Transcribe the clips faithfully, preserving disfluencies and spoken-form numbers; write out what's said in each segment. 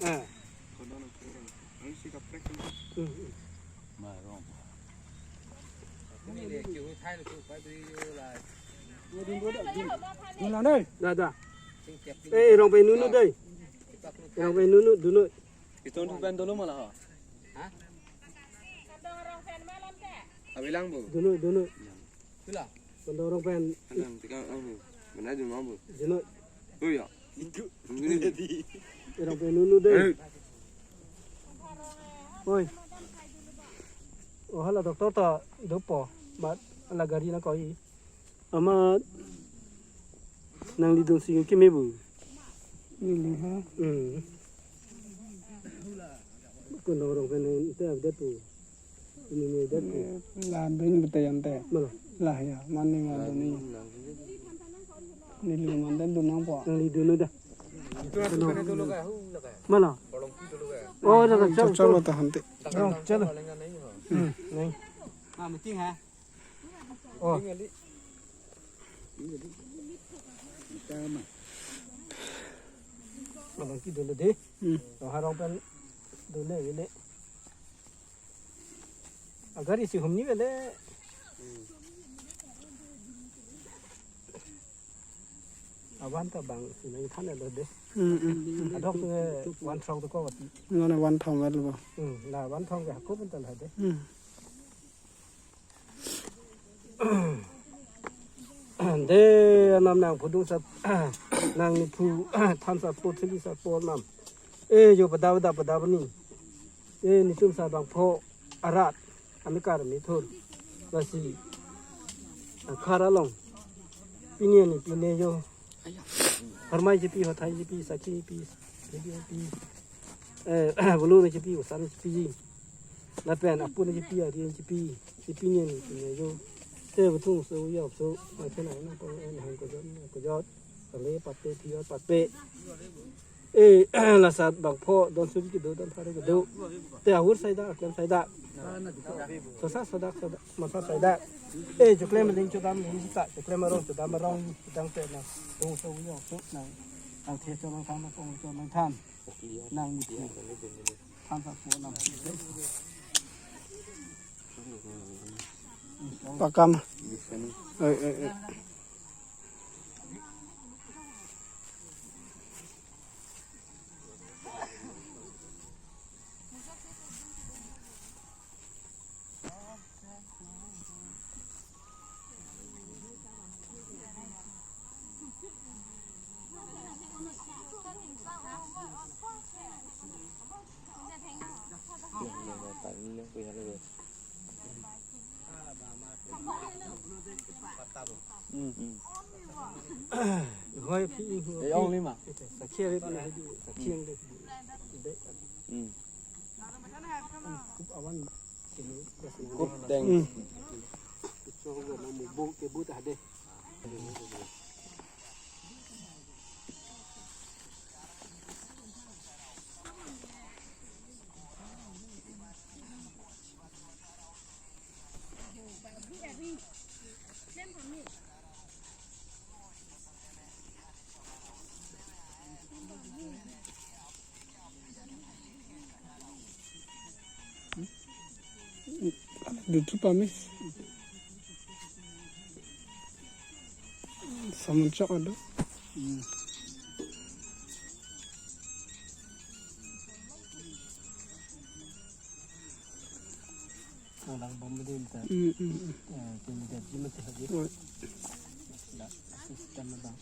Ah. Hmm, hmm. Dun lang dei. Da, da. Eh, rong pen nunu dei. Rong pen nunu, dunoi. Iton tu pen dolo malah. Ha? Abilang bu. Dunoi, dunoi. Tula. Pen do rong pen. Anang, tika, anu. Mana dun mau bu? Dunoi. Oh ya. Ini. Rong pen nunu dei. Eh. Oi. Oh, hala doctor ta dopo. Mat hala gari nangkoi. Amat nanglidun si keme bu. Neli ha. Hmm. Kun do rong pen te update bu. Ini ni update bu. Eh, la dun betul yan te. Mana? Lah ya, mani ma dun ni. Neli man te dun nangpo. Nanglidun da. Mana? Oh, da, da, chalo, chalo, chalo. Tahan te. Oh, chalo. Hmm, naik. Ah, meeting ha? Oh. Abang ke dolo dei. Hmm. Oh, ha rong pen dolo dei. Agar isi humni vele. Avan ta bang si nangthan lo dei. Hmm, hmm. Adok, eh, van thong to ko. Nona van thong vel bo. Hmm, la van thong ke hako pun ta la dei. Hmm. Dei, anam nangpudun sat, nangphu than sat po, thili sat po nam. Eh, jo pada pada pada bani. Eh, netum sat bangpho arat, amikar mithun. Lasi, ah, khara long. Pine ni pine jo. Harmai chepi, hothai chepi, sakhi chepi, chepi chepi. Eh, bulu ni chepi, usan chepi. Lapen apu ni chepi, ari ni chepi. Chepi ni ni chepi ni jo. Te betung so ya so. Mate na na ko en hang ko jot, ko jot. Kale patte, pior patte. Eh, la sat bangpho don suri kedo, don pharo kedo. Te ahur saida, aklem saida. Sosa sodak sodak, masa saida. Eh, choklem ling chodam ling sita, choklem arong chodam arong, dang te na. Tung so yo so na. Nangthe cho nangthan, nangpong cho nangthan. Nang ni. Than sa po nam. Pakam. Oi, oi, oi. Hmm, hmm. Hoi, phi, hoi, eh, phi. Ong lima. Sakhi ave, sakhi ang de. Hmm. Kup awan. Kup deng. Hmm. Dutu pamis. Samun chok ado. Hmm. Alang bom din ta. Hmm, hmm, hmm. Eh, tin dia jimat hadi. Oi. Da, sistem abang.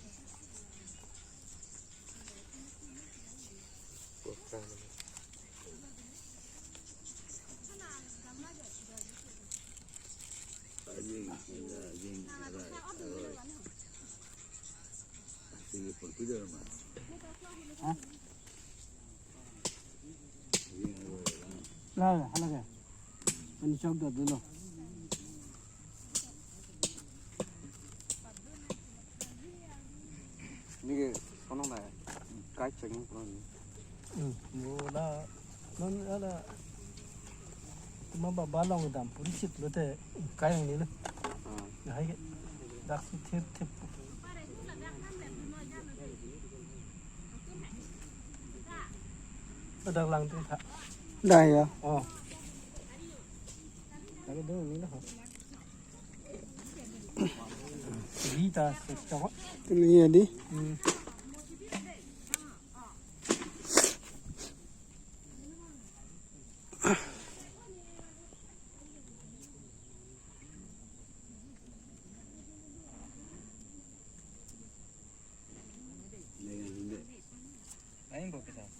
La, hala ke. Ani chok da dolo. Nike sonong na kai chengin kono ni. Hmm, mo la, non ala, tuma ba balong dam puri sit lote kai ang ni lo. Hmm. Lahai ke dak si thip thip. Dak lang tung tha. Dah ya. Oh. Lagi dong ini lah. Di ta sechok. Ini ya di. Hmm.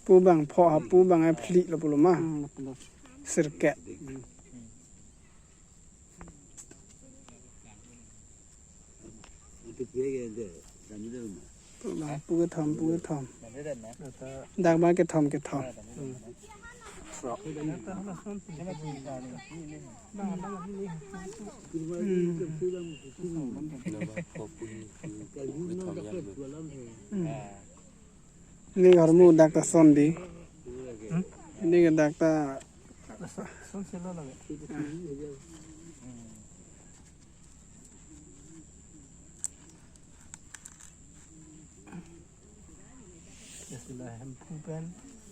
Pu bang pho ha pu bang ai phli lo pulo ma. Hmm, lo pulo. Sirkep. Hmm. Pu bang pu kethom pu kethom. Dak bang kethom kethom. Hmm. Hmm. Hmm. Ini hormu dak ta son di. Hmm? Ini ke dak ta. Son selo lagi. Ya sudah hemphu pen,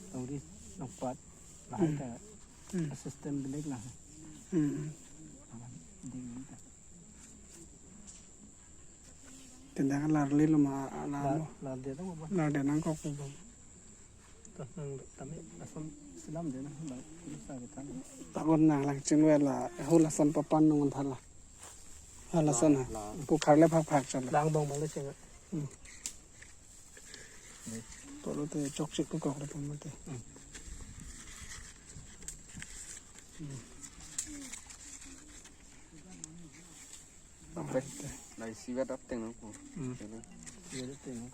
tongri nokpat, lahai Hmm. ta Hmm. system beleg lah. Hmm. Aman, ding ta. Tenda kan larli lo ma ala Lar, mo. Larli ta mo. Larli nangkok mo. Terus nang tami lason selam de na, bang, terus sa kita. Takon nang lang chingwe la, hu lason papan nung thala. Ha lason ha. La, la. Pu kharle phak phak chala. Lang bang bang le chingwe. Hmm. Tolo te chokchik ko kok le pon mate. Hmm. Hmm. Abet. Lai siwet ateng nang ko. Hmm. Siwet ateng.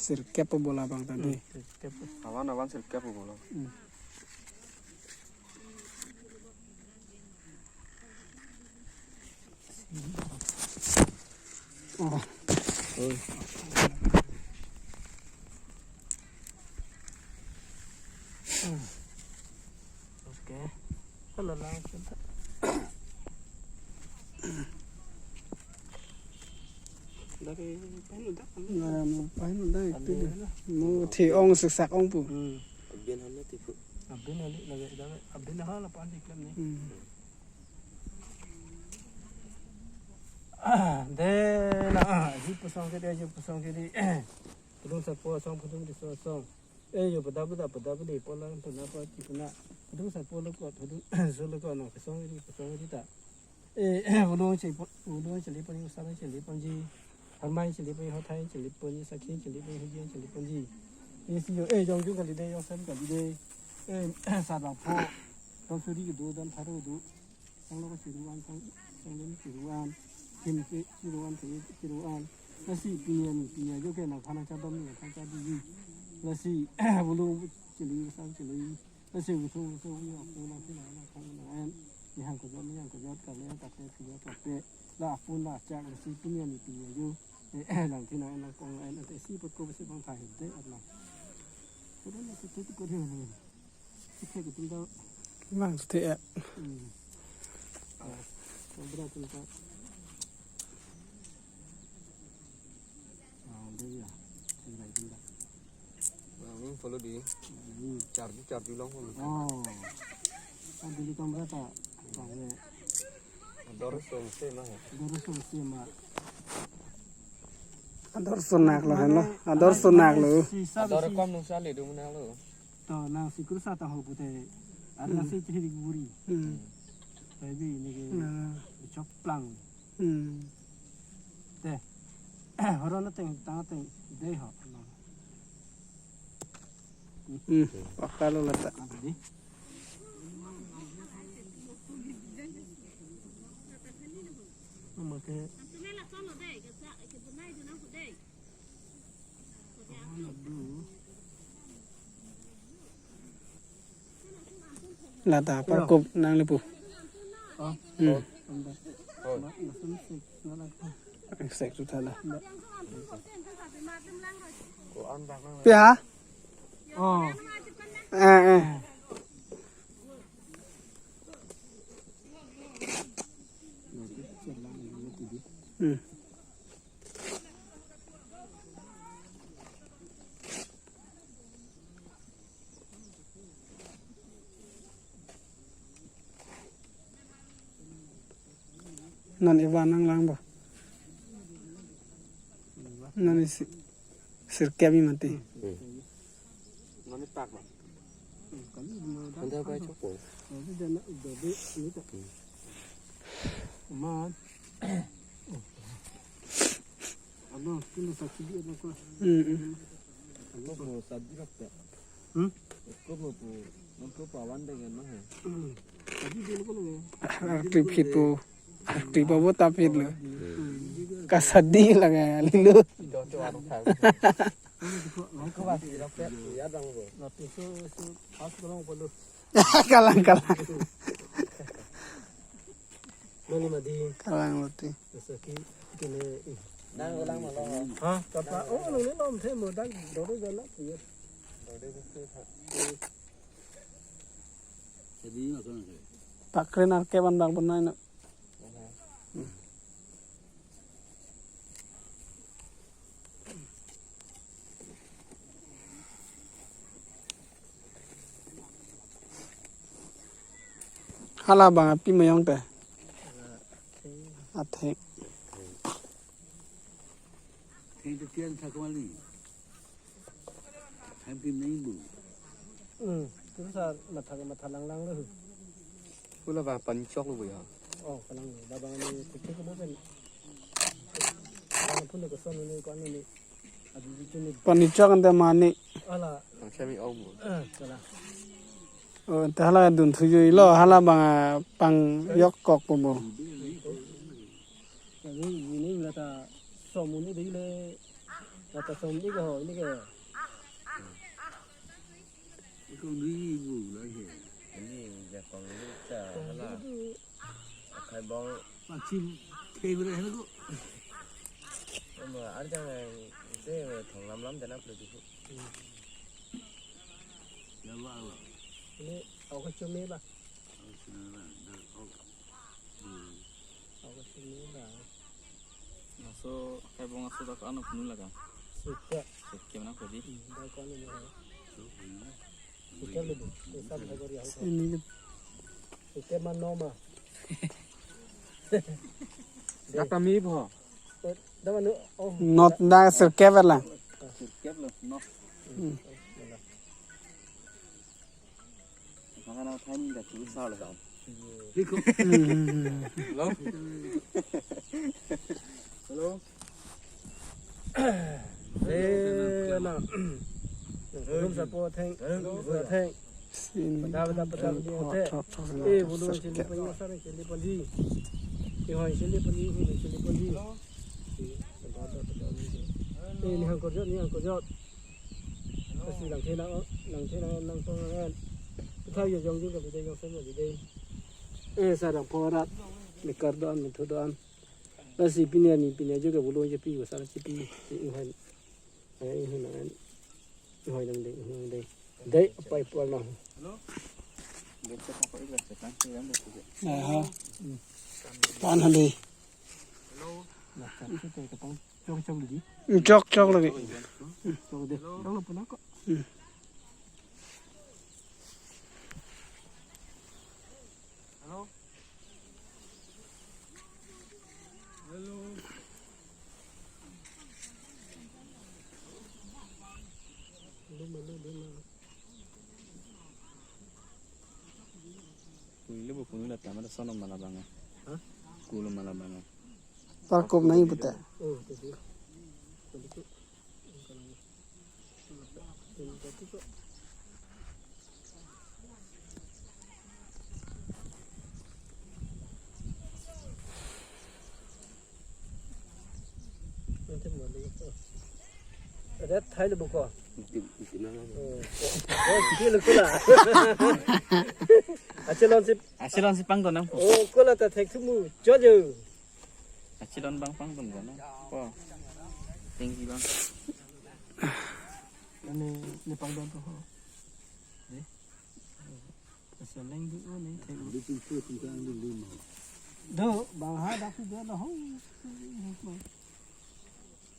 Sirkep po bola bang tadi. Hmm, sirkep. Awan awan sirkep po bola. Hmm. Oh. Oi. Oke. Kalau langsung tak. Dari pahin udah kan? Nah, mau pahin udah itu Ada dia. Lah. Mau thi ong siksak ong pu. Hmm. Abin hana tipu. Abin hana lagi, lagi. Abin hana pan di klem ni. Hmm. Ah, de na, ah, hi pusong ke de, hi pusong ke de. Pudung sapo asong, pudung riso asong. Eh, yo pada pada pada pada pola puna pa ti puna. Pudung sapo lo ko, pudung so lo ko na kesong ri, kesong ri ta. Eh, ulung che, ulung che li pon, usarang che li ponji. Harmai che li pon, hothai che li ponji, sakhi che li pon, hujian che li ponji. Isi yo, eh, jongjung kali de, jongsam kali de. Eh, sadang pho. Don suri kedo, don pharo kedo. Sanglo ko chiru an, sang, sanglo ni chiru an, him ke chiru an, the chiru an. Lasi pini an, pini ajo ke nangphan nangchadom ni nangphan chadi. Lasi ulung chili, sang chili. Lasi uthung uthung ni apun nangphan nangphan nang an. Ni hang kejot, ni hang kejot, kale kate, kejot kate. La apun la chak, lasi pini an, pini ajo. Eh, nangphan nang nangpon an, ate si pot ko besi bang thai hede at nang. Kuda na tu tu ko dia. Mang suthe ya. Hmm. Ah, sobra tinta. Ah, udah ya. Tinggal tinta. Nah, ini follow di. Hmm. Charge, charge long pon. Oh. Ah, beli kamera ta. Bang, ya. Ador song se ma. Ador song se ma. Ador sonak lo heno. Ador sonak lo. Sisa Ador besi. Kom nung sali dum na lo. To nang sikur sa ta ho pute. Ada Hmm. si chiri guri. Hmm. Baby ini ke Nah. Choplang. Hmm. Te. Horo na teng tang teng dei ho. Hmm. Pakalo lata. Apa di? Mama ke. Aduh. Lata, parkop nang lepu. Oh. Hmm. Sek tu thala. Pi ha? Oh. Hmm. Non iba nang lang bo. Non isi sirkep i mati. Hmm. Anda apa cok po? Hmm, hmm. Hmm? Trip hitu. Trip abo tapit lo. Kasadi lagi lilo. Kalang, kalang. Mani madi. Kalang mati. Saki kene. Nang ulang malam. Ha? Kapa? Oh, nang ni lom the mo dak doro jana punya. Pakren arke ban bang benai na. Hala bang api mayong te. Athek. Theng tu kian tha kemali. Thang kim nai bu. Hmm, tu sa matha matha lang lang lo. Pula bang pan chok lo bu ya. Oh, kalang lo. Ba bang ni thik thik ko bo pen. Bang pun ko son ni ko an ni. Adu di chini. Pan chok ante mani. Ala. Bang kami om bu. Eh, kala. Oh, ante hala dun thuju ilo, hala bang, ah, pang yok kok po bo. Ini, ini lata som ini dei le. Lata som ini ke ho, ini ke. Ikong dui bu lagi. Ini jakong ini cha hala. Akai bong. Pachim ke bere hena ko. Ama arjang te thong lam lam dena pele tu. Ya ba lo. Ini aku cumi ba. Aku cumi ba. Dak aku. Hmm. Aku cumi ba. Laso akai bong aso dak ano punu laga. Suka. Suka mana ko di? Hmm, dak ano ni. Suka. Suka le bu. Suka le bu. Ini. Suka mana ma? Dak kami bo. Eh, dak mana? Oh. Not dak sirkep la. Sirkep lo, not. Hmm. Maka na thani da tu sa le. Hello. Hello. Eh, na. Room sa po theng. Sa theng. Pada, pada, pada, pada, pada. Eh, bulu sili pali, sa theng sili pali. Eh, hoi sili pali, hoi sili pali. Eh, pada, pada, pada. Eh, ni hang korjot, ni hang korjot. Kasi lang thena, lang thena, lang tong lang. Tha yo jong jong ka bidai, jong sen ka bidai. Eh, sa dang phorat. Mekar do-an, methu do-an. Lasi pini ani pini ajo ke bulu je pi, sa si pi, si inghoi. Ai inghoi nang. Inghoi nang dei, inghoi dei. Dei, apai pual nang. Aha. Pan hadi. Chok, chok lagi. Chok, chok lagi. Chok dei. Chok lo puna ko. Hmm. Hello. Hello. Hello, hello, hello. Kuilo bu kunu la tama da sono malabanga. Ha? Kulo malabanga. Parkop nai puta. Oh, tadi. Tadi tu. Ada thai le buko. Oh, oh, dia le kula. Achelon si. Achelon si pang tonang. Oh, kula ta thek thumu. Jojo. Achelon bang pang tonang. Po. Tinggi bang. Ini, ini pang don to ho. Dei. Asa leng du o ni thek. Di tu tu tu kan di di mo. Do, bang ha dak tu do na ho.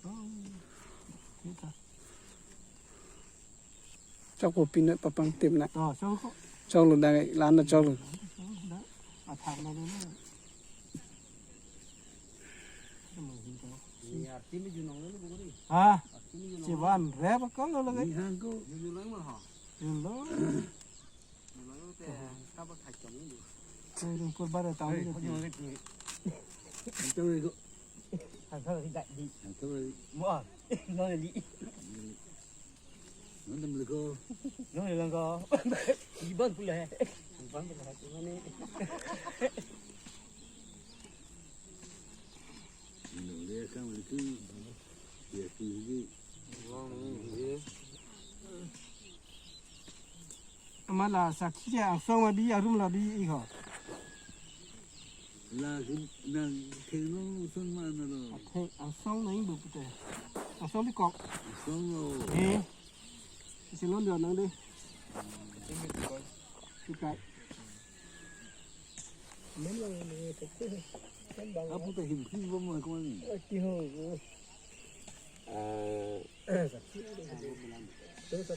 Oh. Kita. Chok po pin papang tip na. To, chok ko. Chok lo dak lan na chok lo. Chok lo dak. Athak na lo na. Ha? Chevan rep kalo lagi. Ni hang ko. Yun lo. Yun lo. Tengkur bare tahu. Hei, ni. Hang tahu lagi ko. Hang tahu lagi. Hang tahu lagi. Mo. Lo lagi. Nonton dulu ko. Lo lagi ko. Iban pula. Iban pula. Mana? Lo dia kan itu. Dia tu lagi. Amat la sakhi ke angsong ma bi arum la bi ikho. La nang thengno son ma na lo. Atheng angsong nang ibu pute. Angsong bi kok. Angsong lo. Eh. Isi lon dia nang de. Kikai. Men lang ni kok. Apu ta him him bom ma ko ni. Ati ho. Ah,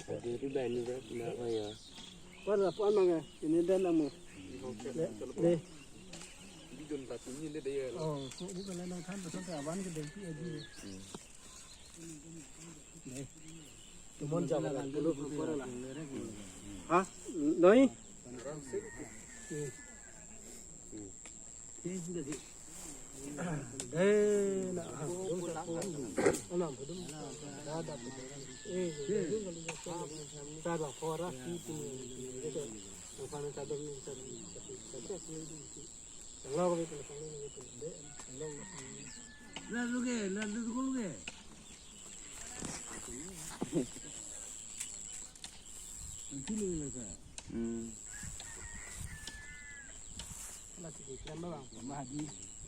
Adi itu dah ini dah, dah, oh ya. Wan la puan manga, ini dan namu. Deh. Oh, kok bukan nang than betul ke awan ke dengki aja. Deh. Tumon jam la dulu pura la. Ha? Noi? Lalu ke, lalu ke. Nanti lu lah, Kak. Hmm. Lah, sikit, kan, Bang. Bang Hadi.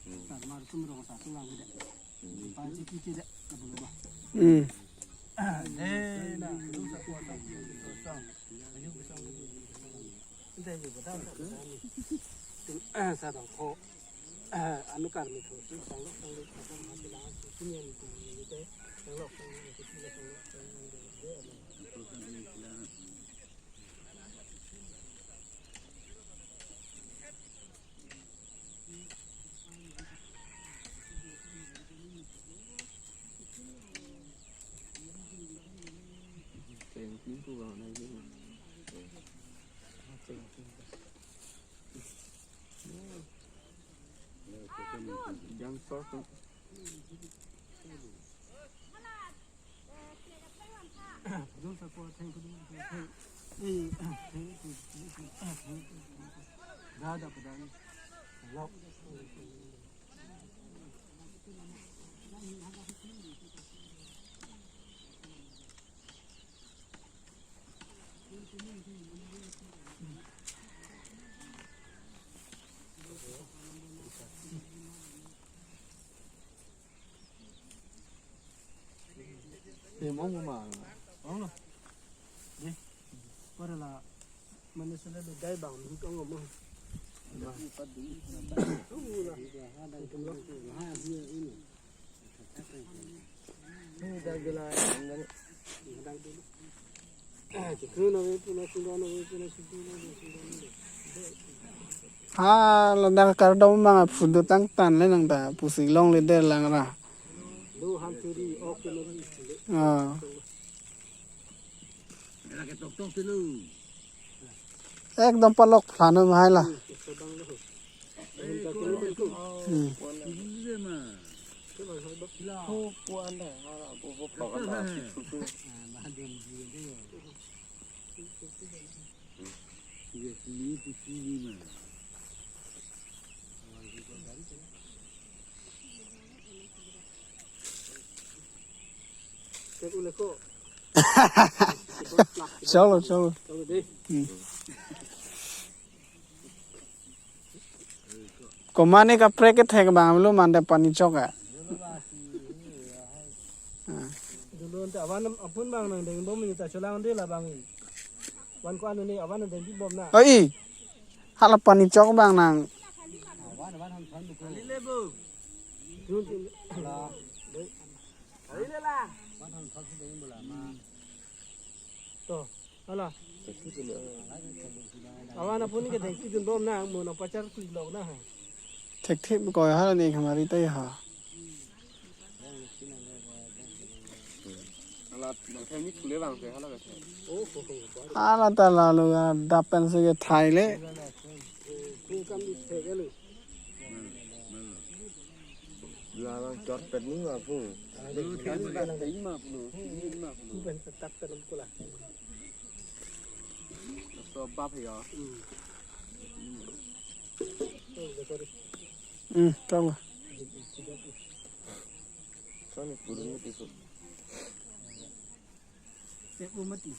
Hmm. Ntar, mar, tum, rong, satu, lang, tidak. Hmm. Panci, kiki, tidak. Tak boleh, Bang. Hmm. Eh, nah, lu satu, satu, satu. Ayo, bisa, gitu. Ante, ayo, betul, tak, betul, nih. Tum, eh, sadang, kok. Anu karmi thu si sanglok sanglok asam hati lang si sini yang itu ni te sanglok sanglok si sini sanglok sanglok. Teng pintu bang na ini. Teng pintu. Jang sor tu. Dun sa ko theng ko dun sa theng. Eh, theng ko, theng ko, theng ko. Da da pa da ni. Lok. Em, ong ma, ong lo. Deh, para la, mana sila do dai bang, ong ma. Ba. Ong la. Ong lo. Ha, ladak kardom mang aphudu tangtan le nang ta pusi longle der lang ra. Ah. Ekdom palok phlan mahai la. Hmm. Chalo, chalo. Hmm. Komane kaprek kethek bang lo mande pani chok a. Ah. Dulu ante avan apun bang nang deng bom ni ta cholang de la bang. Wan ko anu ni avan deng bom na. Oi. Hala pani chok bang nang. Avan, avan ham than ko. Dun tin. Ala. Dei. Ala. Avan ham than ko deng bola ma. To, hala. Avan apun ke dengki dun bom na, mo na pachar kui lok na ha. Thekthek ko ha ni kamari tai ha. Lat nang thek ni chule bang se hala ka se. Hala ta lalo adap pen si kethai le. Kung kam di thek lo. Dua bang chot pet ni ma pu. Kan ba thek ni ma pu. Ni ma pu. Kung pen tak pen ko la. So bap he yo. Hmm, tama. Sani kurun ni tisu. Tep mati.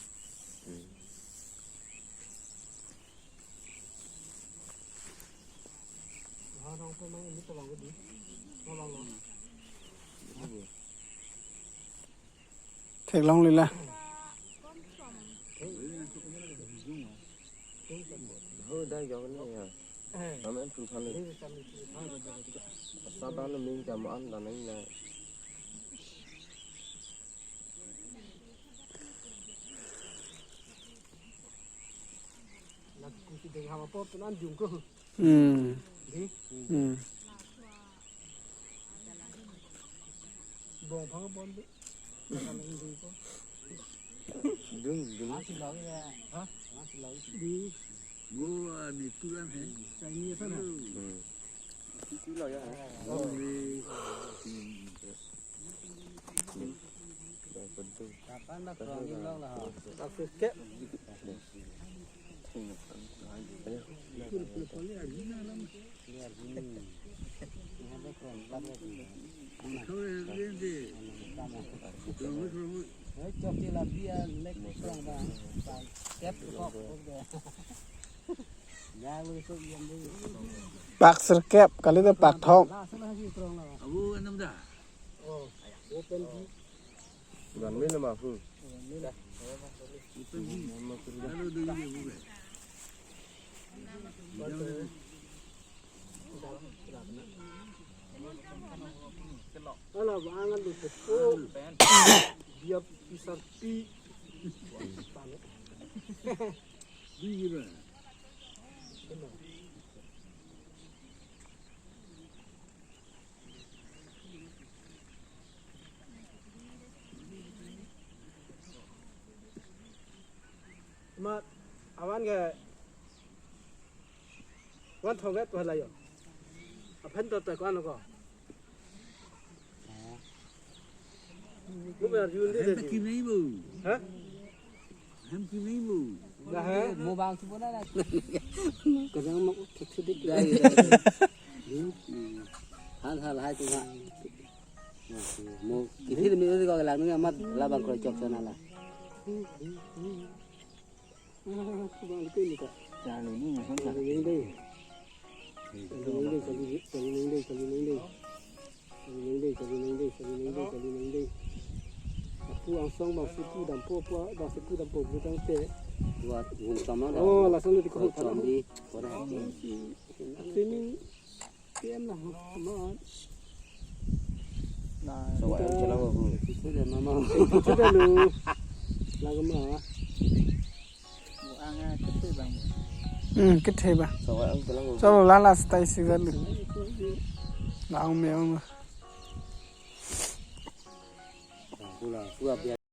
Hmm. Theklong lila. Ho da yong ni ya. Amen tu khan ni. Sa ba no ming jam an da nang na. Hmm. Hmm. Bong phang bon du. Dung, dung. Ha? Wo, ani turan hai. Chinese na. Hmm. Isi lo ya. Oh. Kapan dak rong ilong la. Aku ke. Pak sirkep, kali ta pak thom. Gan me nama pu. Ala ba angan do ko. Dia pisar pi. Di ba. Ma, awan ke, wan thong vet wala yo. Aphen to ta kwan ko. Mo ber jun de. Hem de kim nei bo. Ha? Hem kim nei bo. Na he? Mo bang si bona na. Kadang mo thik thik dik. Hal hal hai tu ha. Mo kithi mi ko lang ni amat labang kro chok sana la. Bang ko ni ka. Chalo ni mo sa. Chalo ni dei. Chalo ni dei, chalo ni dei, chalo ni dei, chalo ni dei. Chalo ni dei, chalo ni dei, chalo ni dei, chalo ni dei. Apu angsong bang si pu dampo, apu bang si pu dampo, bu tangte. Buat hum sama dah. Oh, langsung di ko. Chalo ni. Sini. P M lah, teman. Nah, so, kita ayo jalan aku. Itu dah mama. Itu dah lu. Lagu mah. Ang, ah, kete bang. Hmm, kete bang. So, ayo jalan aku. Chalo, last time si galu. Lang me ang. Pula, pula biar.